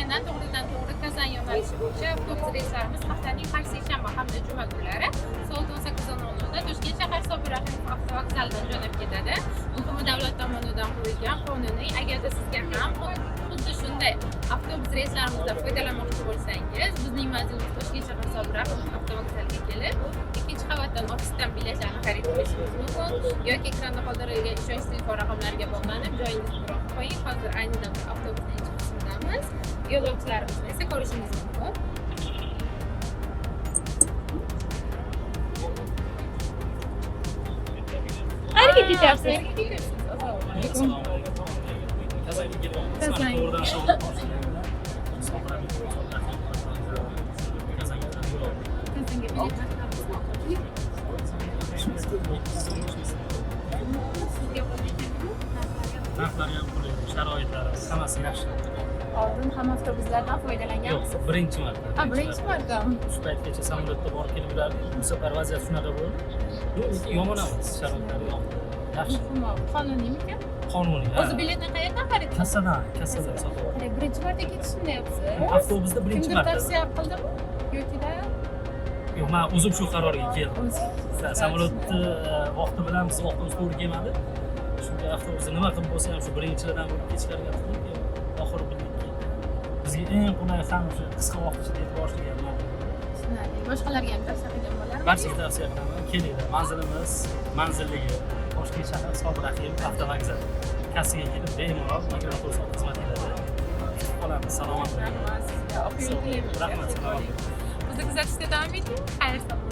Toshkentdan to'g'ridan to'g'ri Kazan yo'nalishi bo'yicha avtobus reyslarimiz haftaning har seshanba hamda juma kunlari soat 18:00 da Toshkent shahar Sobir Rahimov avtovokzalidan jo'nab ketadi. Muhimi, davlat tomonidan qo'yilgan qonuniy. Agarda sizga ham xuddi shunday avtobus reyslarimizdan foydalanmoqchi bo'lsangiz, bizning manzilimiz Toshkent shahar Sobir Rahimov avtovokzaliga kelib, ikkinchi qavatdan ofisdan biletlarni xarid qilishingiz mumkin yoki ekranda qoldirilgan ishonch telefon raqamlariga bog'lanib, joyingizni bron qo'ying. Hozir ayni damda avtobusning ichki qismidamiz. Yo'lovchilarimizni esa ko'rishingiz mumkin. Qayerga ketyapsiz? Qayerga ketyapsiz? Assalomu alaykum. Assalomu alaykum. Kazanga kelyapmiz. Kazanga. Mana to'g'ridan to'g'ri Kazanga yo'l oldik. Kazanga bilet narxlari sizga qo'yilganmi? Narxlari ham qulay, sharoitlari hammasi yaxshi. Oldin ham avtobuslardan Yo'q, foydalanganmisiz? birinchi marta. Ha, birinchi martami? Shu paytgacha samolyotda borib kelib yurardik. Bu safar vaziyat shunaqa bo'ldi. Yo'q, lekin yomon emas, sharoitlari yoqdi. Yaxshi, Muhimi, qonuniymikan? qonuniy. O'zi biletni qayerdan xarid qildingiz? Kassadan, kassadan sotib oldim. Qarang, birinchi marta ketishim deyapsiz. Avtobusda birinchi Kimdir marta. tavsiya qildimi? Yokida Yo'q, men o'zim shu qarorga keldim. o'zingiz? Samolyotni vaqti bilan biz vaqtimiz to'g'ri kelmadi. Shunga avtobusda nima qilib bo'lsa ham shu birinchilardan bo'lib ketishga harakat qildik. Oxiri bildikki, bizga eng qulay ham shu qisqa vaqt ichida yetib borishlik ham ma'qul. Tushunarli. Boshqalarga ham tavsiya qilgan bo'larmidingiz? Barchaga tavsiya qilaman. Kelinglar. Manzilimiz manzilligi Toshkent shahar Sobir Rahimov avtovokzali. Kassaga kelib bemalol 24 soat xizmat etadi. Kutib qolamiz. Salomat bo'ling. Rahmat sizga. Oq yo'l tilaymiz. Rahmat, Yaxshi salomat bo'ling. Bizni kuzatishda davom eting. Xayr, salomat.